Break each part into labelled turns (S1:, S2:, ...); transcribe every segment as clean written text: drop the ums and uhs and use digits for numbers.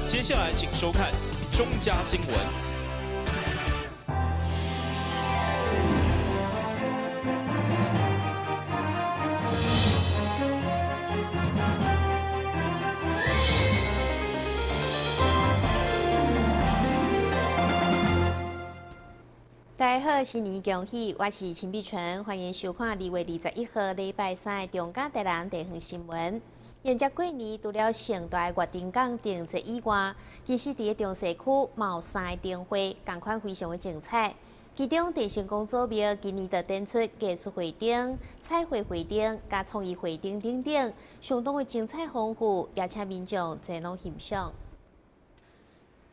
S1: 接下來請收看中嘉新聞。
S2: 大家好，新年恭喜！我是陳碧純，歡迎收看2月21號禮拜三的中嘉台南地方新聞。迎接過年，除了盛大的月燈港燈節以外，其實佇個中西區嘛有三个燈會，仝款非常的精彩。其中，鄭成功祖廟今年就展出藝術花燈、彩繪花燈、佮創意花燈等等，相當的精彩豐富，也請民眾前往欣賞。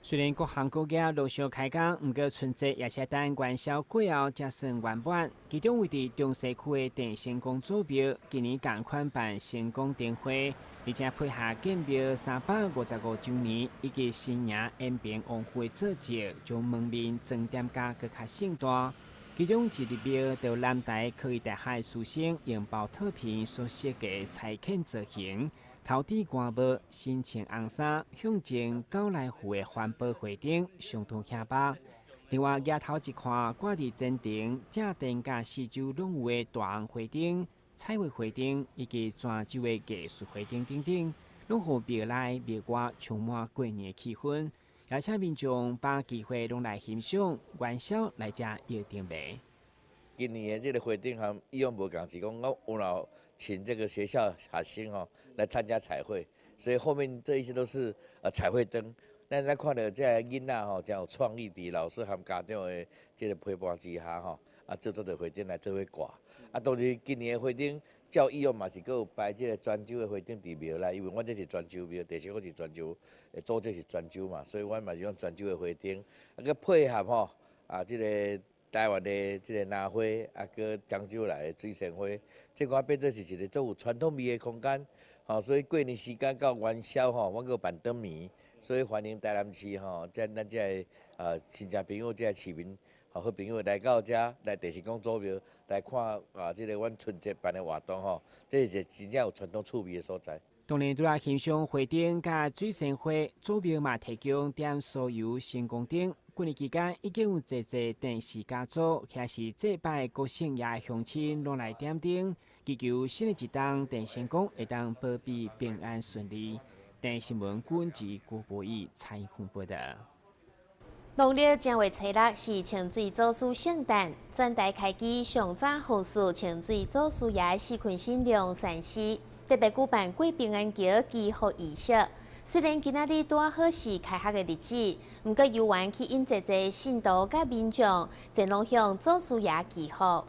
S3: 雖然各行各業陸續開工，毋過春節也是等元宵過後才算圓滿。其中，位佇中西區的鄭成功祖廟，今年仝款辦成功燈會，而且配合建廟355週年以及新營延平王府的做節，將門面裝點甲閣較盛大。其中一入廟，就南台科技大學師生用寶特瓶所設計彩嵌造型。頭戴官帽、身穿紅衫，向前九來湖的環保花燈相當顯目。另外，額頭一看，掛佇前庭正殿佮四周攏有的大紅花燈、彩繪花燈以及泉州的藝術花燈等等，攏予廟內廟外充滿過年的氣氛。而且民眾把機會攏來欣賞元宵來遮搖燈謎。
S4: 今年的這个花燈和以往無仝，是講我有老請這個學校學生吼來參加彩繪，所以後面這一些都是彩繪燈。咱咱看著這个囡仔吼，真有創意，佇老師和家長的這个陪伴之下吼，製作著花燈來做伙掛。當然今年的花燈照以往嘛是閣有擺這个泉州的花燈佇廟內，因為阮這是泉州廟，鄭成功是泉州，祖籍是泉州嘛，所以阮嘛是用泉州的花燈，閣配合吼這个台灣的這个蘭花，閣漳州來的水仙花，這款變做是一个足有傳統味的空間。吼，所以過年時間到元宵吼，阮閣有辦燈謎，所以歡迎台南市吼，這咱這个親戚朋友、這个市民好朋友來到遮來鄭成功祖廟來看這个阮春節辦的活動吼，這是一個真正有傳統趣味的所在。
S3: 當然，除了欣賞花燈佮水仙花，祖廟嘛提供點酥油成功燈。過年期間已經有濟濟鄭氏家族，或是祭拜國姓爺鄉親，攏來點燈，祈求新的一冬鄭成功會當保庇平安順利。電視新聞郭志郭博義採訪報道。
S2: 農曆正月初六是清水祖師聖誕，全台開基上早奉祀清水祖師爺四坤神龍山寺，特別舉辦過平安橋祈福儀式。雖然今仔日拄好是開學的日子，毋過猶原吸引濟濟信徒佮民眾前往向祖師爺祈福。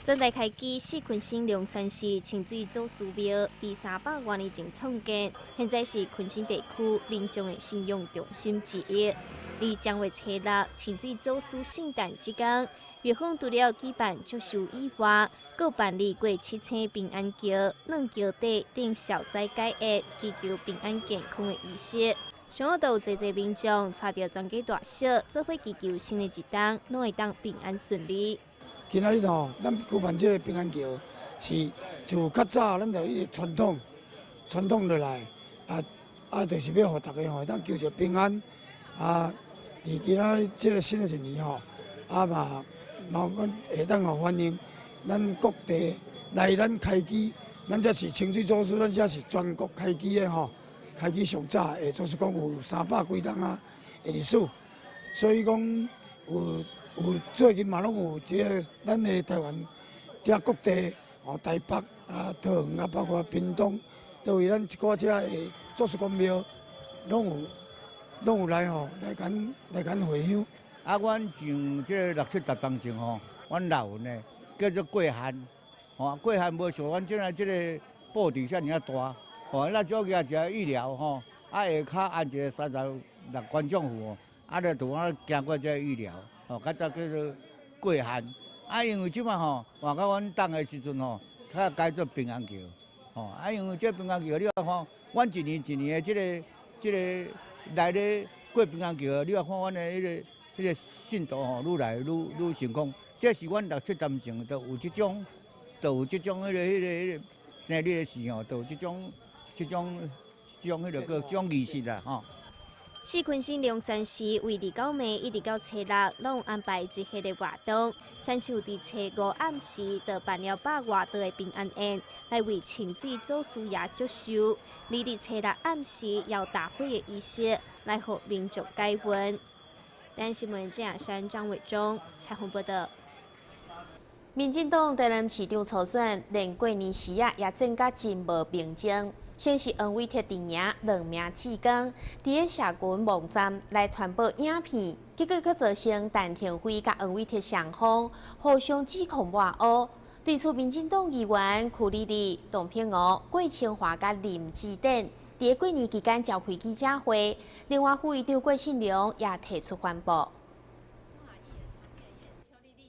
S5: 全台開基四坤神龍山寺清水祖師廟，佇300外年前創建，現在是坤神地區民眾的信仰中心之一。佇正月初六清水祖師聖誕這天，廟方除了舉辦祝壽以外，閣辦理過七星平安橋、軟橋底等消災解厄、祈求平安健康的儀式。上午就有濟濟民眾帶著全家大小，做伙祈求新的一冬攏會當平安順利。
S6: 今仔日吼，咱舉辦這个平安橋，是自較早咱就一直傳統傳統落來，就是欲予大家吼會當求一个平安。佇今仔日這个新的一年吼，嘛嘛阮會當吼歡迎咱各地來咱開基，咱這是清水祖師，咱這是全國開基的吼，開基上早的，就是講有三百幾冬仔的歷史，所以講有。有最近嘛攏有這个咱的台灣這各地哦，台北啊、桃園啊，包括屏東，都位咱一寡遮的祖師公廟，攏有來吼，來共回香。
S7: 阮上這六七十冬前吼，阮老人呢叫做過旱，吼過旱無像阮這來這个布置遮爾仔大，吼咱主要一個醫療吼，下跤按一个36觀眾戶，就拄啊行過這个醫療。吼，較早叫做過旱，因為這擺吼換到阮黨的時陣吼，才改做平安橋，吼，因為這平安橋你看，阮一年一年的這个來咧過平安橋，你看阮的彼个信徒吼，愈來愈成功，這是阮六七十前就有這種，就有這種彼个生日的時吼，就有這種這種彼个這種儀式啦，吼。
S5: 四群星龍山寺為29暝一直到初六，攏安排一系列活動。親像佇初五暗時，就辦了百外桌的平安宴，來為清水祖師爺祝壽。而佇初六暗時，有打火的儀式來予民眾解瘟。台新聞鄭亞山、張偉忠採訪報道。
S2: 民進黨台南市長初選，連過年時仔也戰甲真無平靜。先是黃偉哲陣營兩名志工，佇咧社群網站來傳播影片，結果閣造成陳亭妃佮黃偉哲雙方互相指控抹烏。對此，民進黨議員柯莉莉、董品娥、郭清華佮林智典，佇咧過年期間召開記者會，另外副議長郭信良也提出反駁。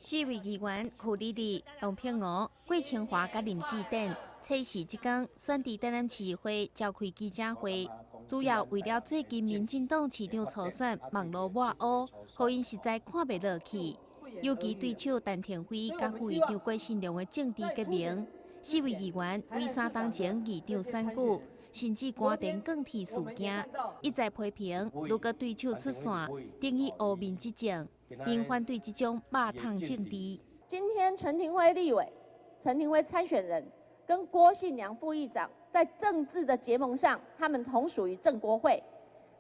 S2: 四位議員柯莉莉、董品娥、郭清華佮林智典，初四這工選佇台南市會召開記者會，主要為了最近民進黨市長初選網路抹烏，予𪜶實在看袂落去。尤其對手陳亭妃佮副議長郭信良的政治結盟，四位議員為3冬前議長選舉，甚至官田鋼鐵事件，一再批評，如果對手出線，等於烏面執政，𪜶反對這種肉麭政治。
S8: 今天陳亭妃立委、陳亭妃參選人跟郭信良副議長在政治的結盟上，他們同屬於正國會，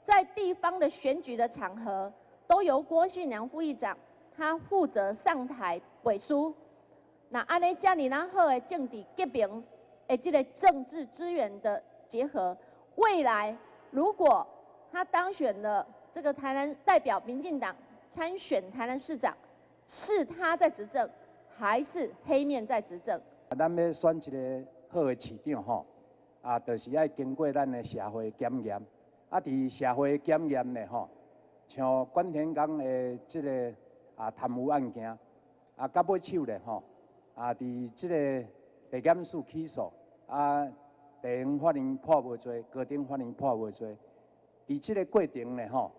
S8: 在地方的選舉的場合，都由郭信良副議長他負責上台背書。那按呢遮爾仔好的政治結盟，的這个政治資源的結合，未來如果他當選了這個台南代表民進黨參選台南市長，是他在執政，還是黑面在執政？
S9: 咱欲選一个好的市長吼，啊，就是愛經過咱的社會檢驗。啊，佇社會檢驗呢吼，像關田港的這个貪污案件，啊，到尾手咧吼，啊，佇這个地檢署起訴，啊，地方法院判無罪，高等法院判無罪。佇這个過程咧吼，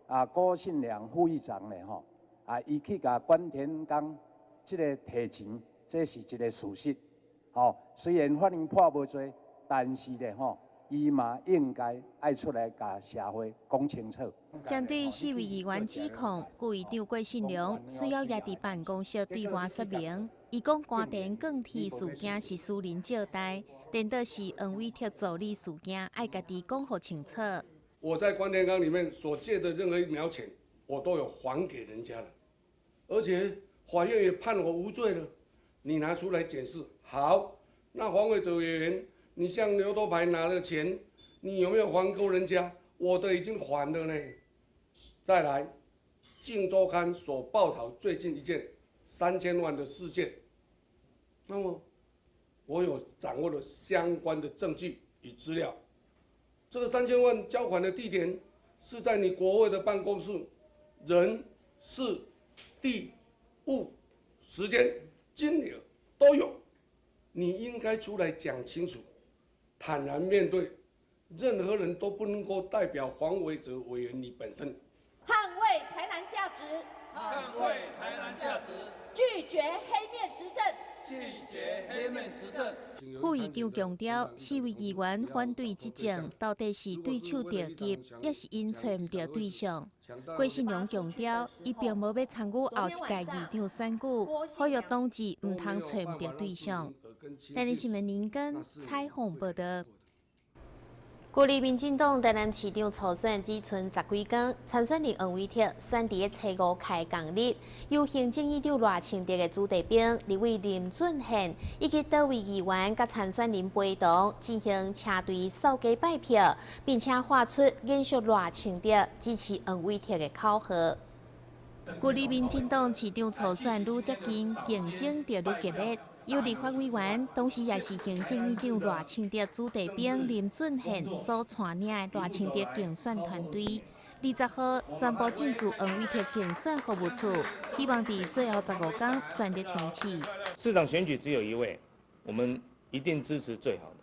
S9: 啊，郭信良副議長咧吼，啊，伊去共關田港這个提錢，這是一个事實。吼，雖然法院判無罪，但是咧吼，伊嘛應該愛出來共社會講清楚。
S2: 針對四位議員指控，副議長郭信良隨後也佇辦公室對外說明，伊講官田鋼鐵事件是私人借貸，顛倒是黃偉哲助理事件，愛家己講予清楚。
S10: 我在關田港裡面所借的任何一毛錢，我都有還給人家了，而且法院也判我無罪了。你拿出來檢視，好，那黃偉哲委員，你向牛頭牌拿了錢，你有沒有還過人家？我的已經還了呢。再來，《鏡週刊》所報道最近一件3000萬的事件，那麼我有掌握了相關的證據與資料。這個三千萬交款的地點是在你國會的辦公室，人、事、地、物、時間、金額都有，你應該出來講清楚，坦然面對，任何人都不能夠代表黃偉哲委員你本身。
S8: 捍衛台南價值，
S11: 捍衛台南價值，
S8: 拒絕黑面執政，
S11: 拒絕黑面執政。
S2: 副議長強調，四位議員反對執政，到底是對手著急，抑是𪜶揣毋著對象？郭信良強調，伊並無欲參與後一屆議長選舉，呼籲黨志毋通揣毋著對象。台南新聞林根採訪報道。距離民進黨台南市長初選只賰十幾工，參選人黃偉哲選佇咧初五開工日，由行政院長賴清德的子弟兵立委林俊憲以及多位議員佮參選人陪同進行車隊掃街拜票，並且喊出延續賴清德支持黃偉哲的口號。距離民進黨市長初選愈接近，競爭就愈激烈。由立法委員，同時也是行政院長賴清德子弟兵林俊憲所帶領的賴清德競選團隊，20號全部進駐黃偉哲競選服務處，希望佇最後15工全力衝刺。
S12: 市長選舉只有一位，我們一定支持最好的。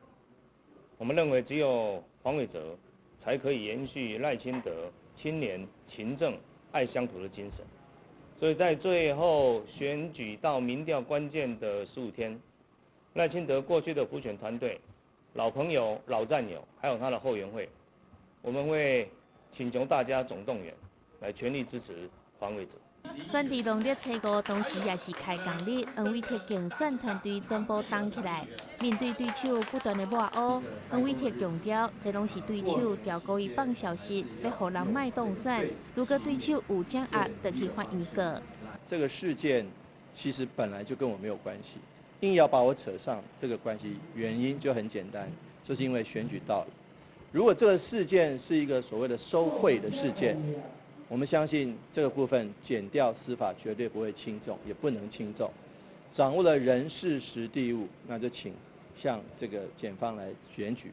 S12: 我們認為只有黃偉哲才可以延續賴清德清廉、勤政、愛鄉土的精神。所以在最後選舉到民調關鍵的15天，賴清德過去的輔選團隊老朋友、老戰友，還有他的後援會，我們會請求大家總動員，來全力支持黃偉哲。
S2: 選佇農曆初五，同時也是開工日，黃偉哲競選團隊全部動起來，面對對手不斷的抹烏，黃偉哲強調，這攏是對手調故意放消息，欲予人莫當選。如果對手有掌握，就去法院告。
S13: 這個事件其實本來就跟我沒有關係，硬要把我扯上這個關係，原因就很簡單，就是因為選舉到了。如果這個事件是一個所謂的收賄的事件，我們相信這個部分檢調司法絕對不會輕重，也不能輕重。掌握了人事時地物，那就請向這個檢方來檢舉。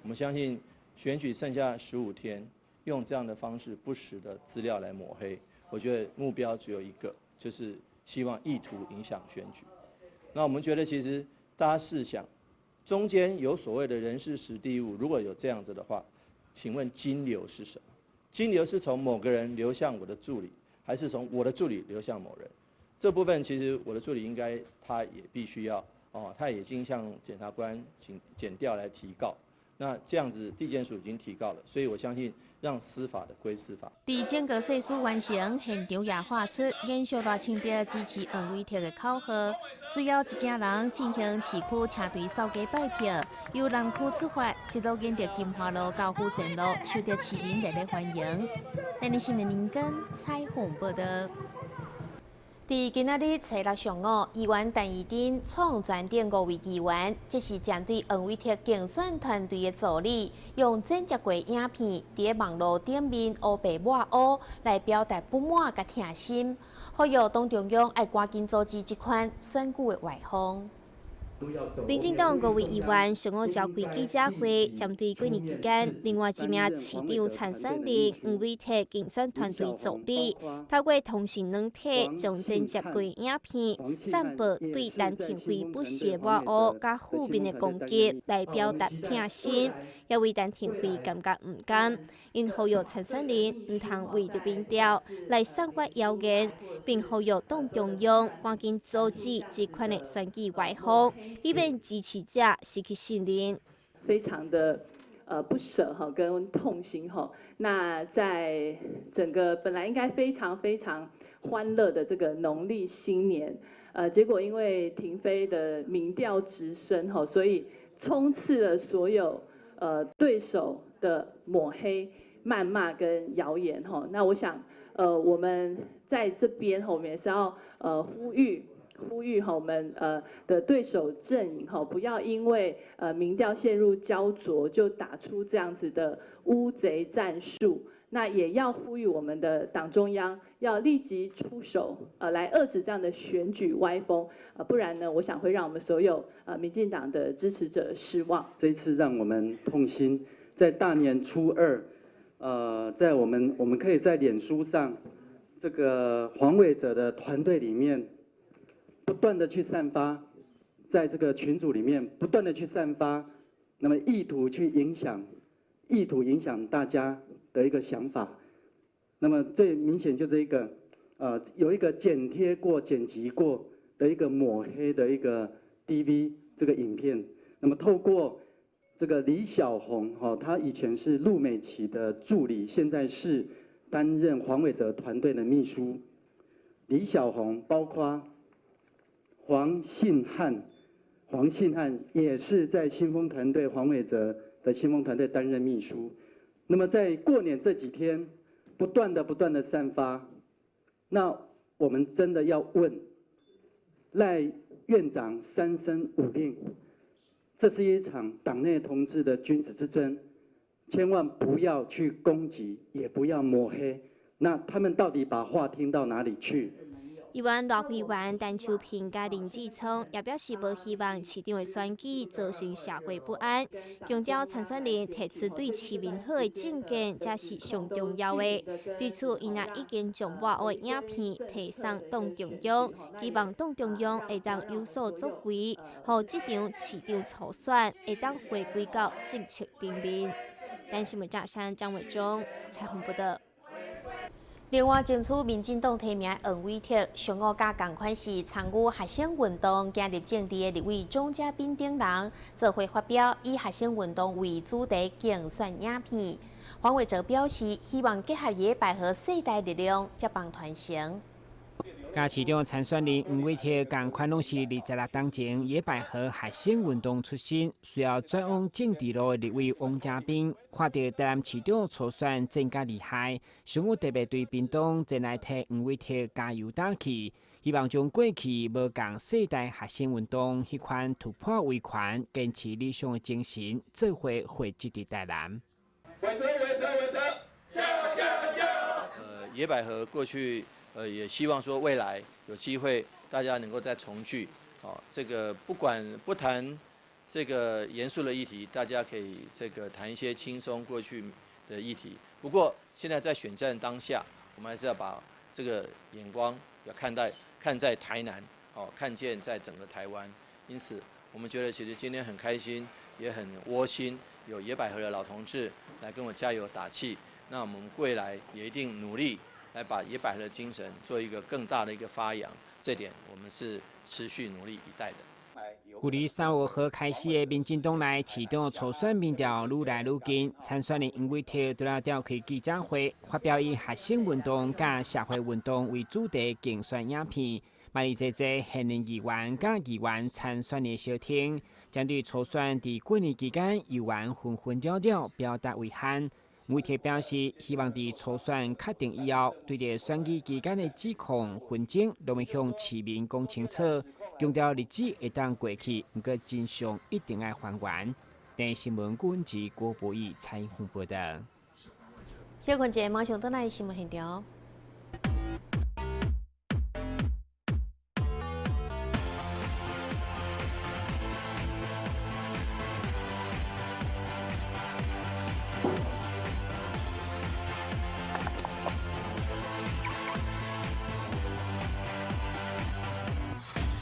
S13: 我們相信選舉剩下15天，用這樣的方式不實的資料來抹黑，我覺得目標只有一個，就是希望意圖影響選舉。那我們覺得其實大家試想，中間有所謂的人事時地物，如果有這樣子的話，請問金流是什麼？金流是從某個人流向我的助理，還是從我的助理流向某人？這部分其實我的助理應該他也必須要哦，他已經向檢察官請檢調來提告。那這樣子地檢署已經提告了，所以我相信讓司法的歸司法。
S2: 佇整個誓師完成，現場也喊出延續賴清德支持黃偉哲的口號，隨後一行人進行市區車隊掃街拜票，由南區出發，一路沿著金華路到府前路，受到市民熱烈歡迎。台南新聞林根採訪報導。佇今仔日初六上午，議員陳怡貞創全頂五位議員，這是針對黃偉哲競選團隊的助理，用剪接過影片，佇網路頂面烏白抹烏來表達不滿佮痛心，呼籲黨中央愛趕緊阻止這款選舉的歪風。
S5: 民進黨五位議員上午召開記者會，針對過年期間，另外一名市長參選人黃偉哲競選團隊助理，透過通訊軟體將剪接過影片散播對陳亭妃不實抹烏佮負面的攻擊，來表達痛心，也為陳亭妃感覺毋甘。𪜶呼籲參選人毋通為著民調來散發謠言，並呼籲黨中央趕緊阻止這款的選舉歪風，以免支持者失去信任。
S14: 非常的不捨哈，跟痛心哈。那在整個本來應該非常非常歡樂的這個農曆新年，結果因為亭妃的民調直升哈，所以充斥了所有對手的抹黑、謾罵跟謠言哈。那我想我們在這邊哈，我們也是要呼籲。呼籲哈我們的對手陣營哈，不要因為民調陷入膠著就打出這樣子的烏賊戰術。那也要呼籲我們的黨中央要立即出手，來遏止這樣的選舉歪風，不然呢，我想會讓我們所有民進黨的支持者失望。
S15: 這一次讓我們痛心，在大年初二，在我們可以在臉書上，這個黃偉哲的團隊裡面，不斷的去散發，在這個群組裡面不斷的去散發，那麼意圖去影響，意圖影響大家的一個想法，那麼最明顯就是一個，有一個剪貼過、剪輯過的一個抹黑的一個 DV 這個影片，那麼透過這個李小紅，哈，他以前是陸美琪的助理，現在是擔任黃偉哲團隊的秘書。李小紅包括黃信漢，黃信漢也是在新風團隊黃偉哲的新風團隊擔任秘書。那麼在過年這幾天，不斷的不斷的散發，那我們真的要問賴院長三申五令，這是一場黨內同志的君子之爭，千萬不要去攻擊，也不要抹黑。那他們到底把話聽到哪裡去？
S5: 議員賴惠員陳秋萍佮林志聰也表示，無希望市長的選舉造成社會不安，強調參選人提出對市民好的政見才是上重要的。對此，𪜶也已經將抹烏的影片提送黨中央，希望黨中央會當有所作為，予這場市長初選會當回歸到政策頂面。台視新聞張山張偉忠採訪報導。
S2: 另外，爭取民進黨提名黃偉哲，上午佮仝款是參與學生運動加入政治的立委鍾嘉賓等人，做伙發表以學生運動為主題競選影片。黃偉哲表示，希望結合野百合世代力量，接棒傳承。
S3: 佮市長參選人黃偉哲仝款攏是26冬前野百合學生運動出身，需要轉往政治路的立委王嘉賓，看著台南市長初選戰甲厲害，上午特別對屏東前來替黃偉哲加油打氣，希望將過去無仝世代學生運動彼款突破維權、堅持理想的精神，做伙匯集佇台南。
S11: 偉哲，偉哲，偉哲，加加加！
S13: 野百合過去。也希望說未來有機會，大家能夠再重聚。哦，這個不管不談這個嚴肅的議題，大家可以這個談一些輕鬆過去的議題。不過現在在選戰當下，我們還是要把這個眼光要看待看在台南，哦，看見在整個台灣。因此，我們覺得其實今天很開心，也很窩心，有野百合的老同志來跟我加油打氣。那我們未來也一定努力。來把野百合的精神做一個更大的一個發揚，這點我們是持續努力以待的。
S3: 舊年3月號開始的民進黨內市長初選民調愈來愈近，參選人黃偉哲拄仔召開記者會，發表以學生運動佮社會運動為主題競選影片，嘛佇濟濟現任議員佮議員參選人相挺，針對初選佇過年期間猶原紛紛擾擾，表達遺憾。黃偉哲表示，希望佇初選確定以後，對著選舉期間的指控紛爭，攏會向市民講清楚，強調日子會當過去，毋過真相一定愛還原。電視新聞郭文吉、郭博義採訪報道。
S2: 休困一下，馬上轉來新聞現場。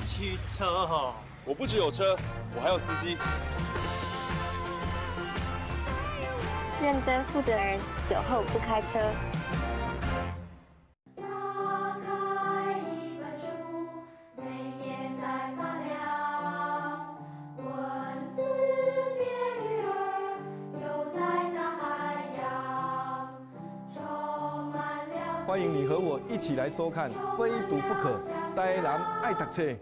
S16: 汽車哦，
S17: 我不只有車，我還有司機。
S18: 認真負責人，酒後不開車。
S19: 打開一本書，每頁在發亮，文字變魚兒，游在大海洋，充滿了。
S20: 歡迎你和我一起來收看《非讀不可》，台南愛讀冊。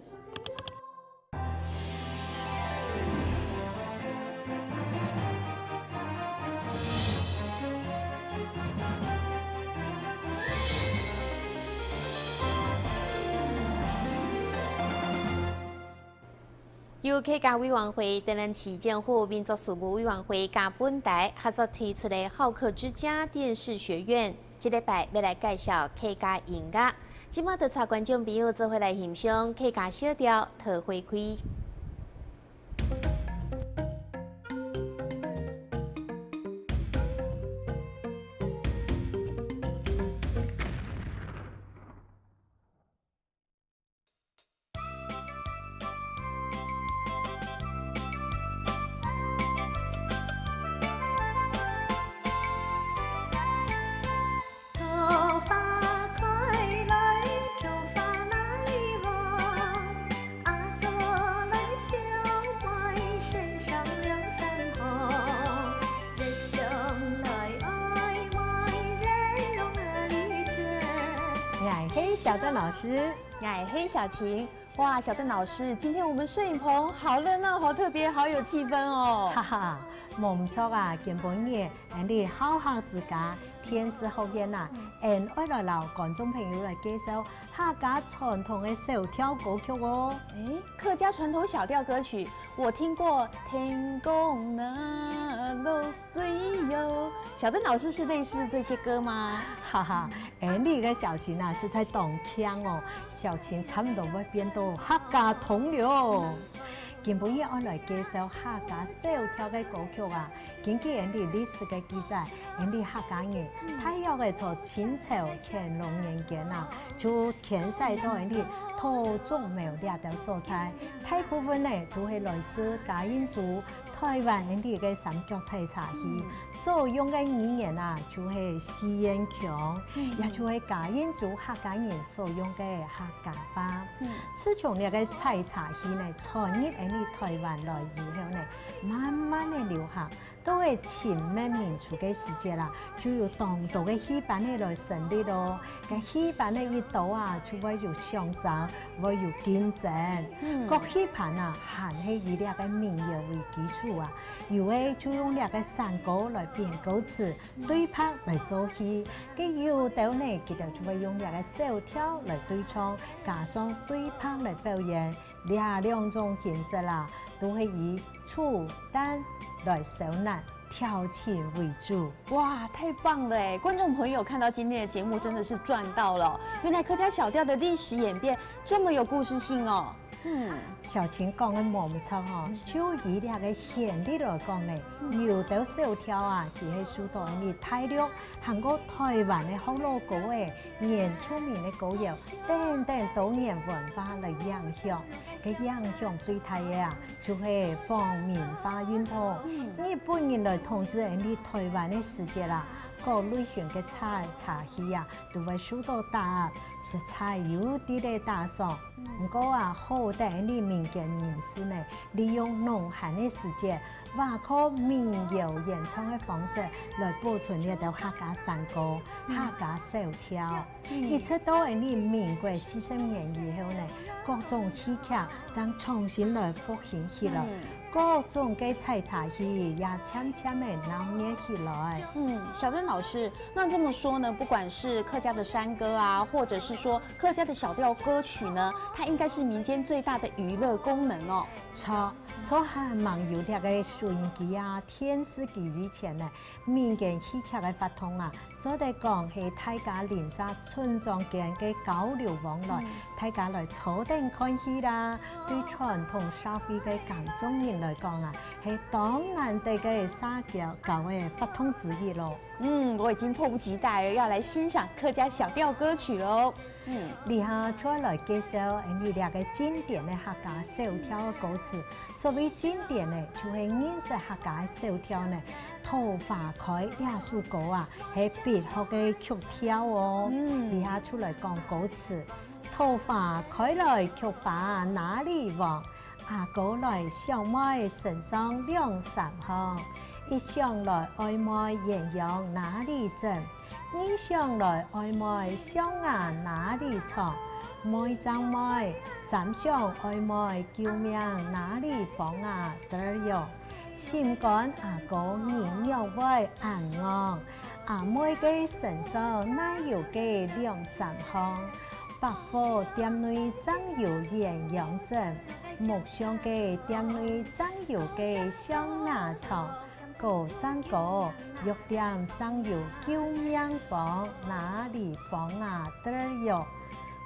S2: 由客家委員會、台南市政府民族事務委員會佮本台合作推出的好客之家電視學院，這禮拜欲來介紹客家音樂。這馬就帶觀眾朋友做伙來欣賞客家小調《桃花開》。
S19: 桃花開來，菊花來亂，阿哥來相伴，身上兩三行，人生來愛愛，人容哪裡真？𠊎
S21: 係小鄧老師，𠊎
S2: 係小晴。哇，小鄧老師，今天我們攝影棚好熱鬧，好特別，好有氣氛哦。
S21: 哈哈，無錯啊，今晡日𠊎哋好客之家電視學院啊，𠊎愛來摎觀眾朋友來介紹客家傳統的小調歌曲哦。
S2: 哎，客家傳統小調歌曲，我聽過。天公那落水喲，小鄧老師是類似這些歌嗎？
S21: 哈哈，哎，你个小晴啊，是在當腔哦，小晴差不多會變到客家通了。今晡日愛來介紹客家小調的歌曲啊，根據𠊎哋歷史的記載，𠊎哋客家人，大約係從清朝乾隆年間啊，就遷徙到𠊎哋土族廟這條所在，大部分呢都係來自嘉應州台灣𪜶个三腳採茶戲所用的語言啊，就是四言腔，也就是嘉義州客家人所用的客家話。自從這個採茶戲呢，傳入𪜶台灣來以後呢，慢慢的流行。到个清末民初个時節啦，就有當多个戲班的來成立咯。个戲班的一多啊，就會有相爭，會有競爭。各戲班啊，還是以這个民謠為基礎啊，有的就用這个山歌來編歌詞，對拍來做戲。个有的呢，佢哋就會用這个小調來對唱，加上對拍來表演，這兩種形式啦，都係以醋蛋來燒難調情為主。
S2: 哇，太棒了哎！觀眾朋友看到今天的節目真的是賺到了。原來客家小調的歷史演變這麼有故事性哦。
S21: 小琴講的無錯吼，就以這个旋律來講呢，牛刀小調啊，佢係受到𪜶大陸、韓國、台灣的福佬歌的原住民的歌謠等等多元文化來影響。个影響最大的啊，就是皇民化運動。日本人來統治𪜶台灣的時節啦，各類型的採茶戲啊，都會受到打壓，色彩有啲的打上。毋過啊，好得𪜶民間人士呢，利用農閒的時節，挖靠民謠演唱的方式來保存這條客家山歌、客家小調。一直到𪜶民國40年以後呢，各種戲劇將重新來復興起來。各種嘅採茶戲也漸漸的鬧熱起來。
S2: 小鄭老師，那這麼說呢？不管是客家的山歌啊，或者是說客家的小調歌曲呢，它應該是民間最大的娛樂功能哦。
S21: 錯，錯還蠻有這个收音機啊、電視機以前呢，民間戲曲的發通啊，做得講係大家鄰舍村莊間的交流往來，大家來坐等看戲啦。對傳統社會的觀眾人來講啊，係當難得个社交的活動之一咯。
S2: 我已經迫不及待要來欣賞客家小調歌曲咯。
S21: 以下出來介紹𪜶兩个經典的客家小調歌詞。所謂經典呢，就是認識客家小調呢，桃花開這首歌啊，係別學的曲調哦。以下出來講歌詞：桃花開來菊花哪裡旺？阿哥來小妹身上兩三行，一想來愛妹鴛鴦哪裡整？二想來愛妹象牙哪裡藏？妹爭妹，三想愛妹救命哪裡放啊？得喲，心肝阿哥你若會安安，阿妹个身上哪有个兩三行？百貨店內怎有鴛鴦枕？木箱个店內怎有个象牙床？哥爭哥，藥店怎有救命方？哪裡放啊？得喲，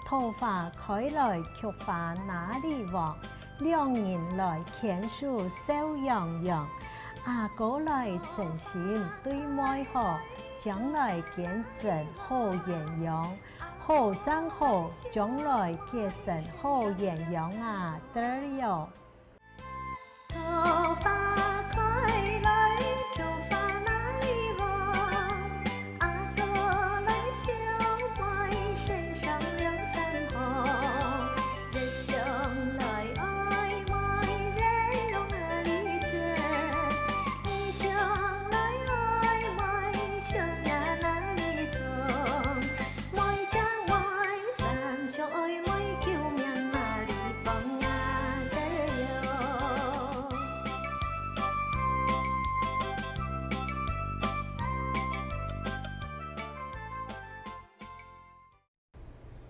S21: 桃花開來菊花哪裡旺？兩人來牽手笑洋洋，阿哥來真心對妹好，將來結成好鴛鴦。好爭好，將來結成好鴛鴦啊！得喲。
S19: 桃花開來，菊花哪裡旺？阿哥來小妹身上兩三行，一想來愛妹鴛鴦哪裡整？二想來愛妹象牙哪裡藏？妹爭妹，三想愛妹救命哪裡放啊？得喲。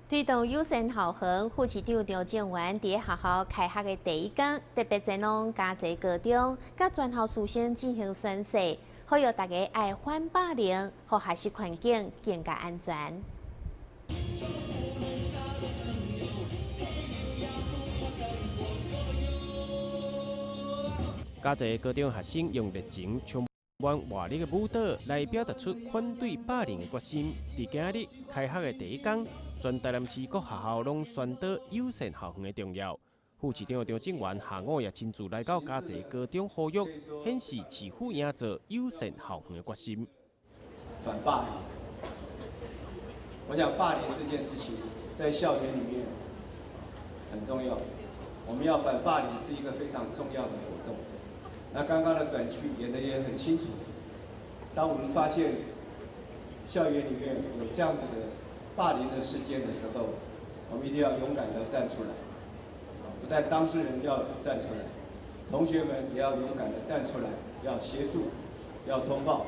S2: 推動友善校園，副市長張正元佇學校開學的第一天，特別前往嘉澤高中，佮全校師生進行宣誓，呼籲大家愛反霸凌，予學習環境更加安全。
S1: 嘉澤高中學生用熱情充滿活力的舞蹈來表達出反對霸凌的決心。佇今日開學的第一天，全台南市各學校攏宣導友善校園的重要。副市長張正元下午也親自來到嘉澤高中呼籲，顯示市府營造友善校園的決心。
S13: 反霸凌，我想霸凌這件事情在校園裡面很重要，我們要反霸凌是一個非常重要的活動。那剛剛的短劇演得也很清楚，當我們發現校園裡面有這樣子的霸凌的事件的時候，我們一定要勇敢地站出來。不但當事人要站出來，同學們也要勇敢地站出來，要協助，要通報，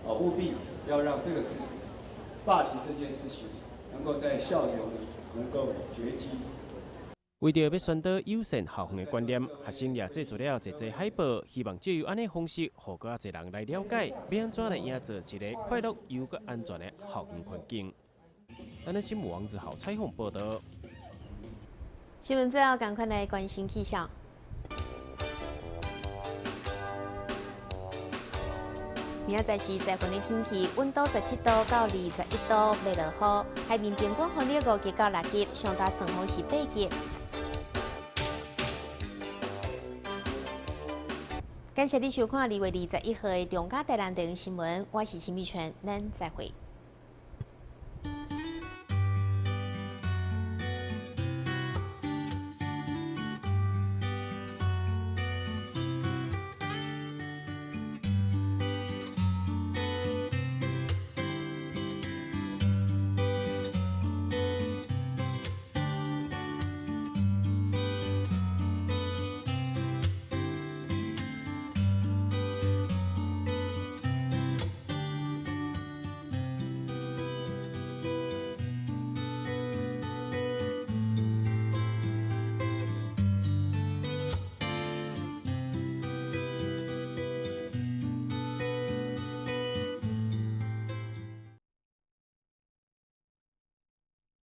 S13: 務必要讓這個事霸凌這件事情能夠在校園能夠絕跡。
S1: 為著欲宣導友善校園的觀念，學生也製作了濟濟海報，希望藉由按呢方式，予閣較濟人來了解，欲按怎來營造一个快樂又閣安全的校園環境。咱的新聞王子豪採訪報導。
S2: 新聞最後，趕快來關心氣象。明仔載是十分的天氣，溫度17度到21度，袂落雨。海面平均風力5級到6級，上大陣風是8級。感謝你收看2月21號的中嘉台南電視新聞，我是陳美泉，咱再會。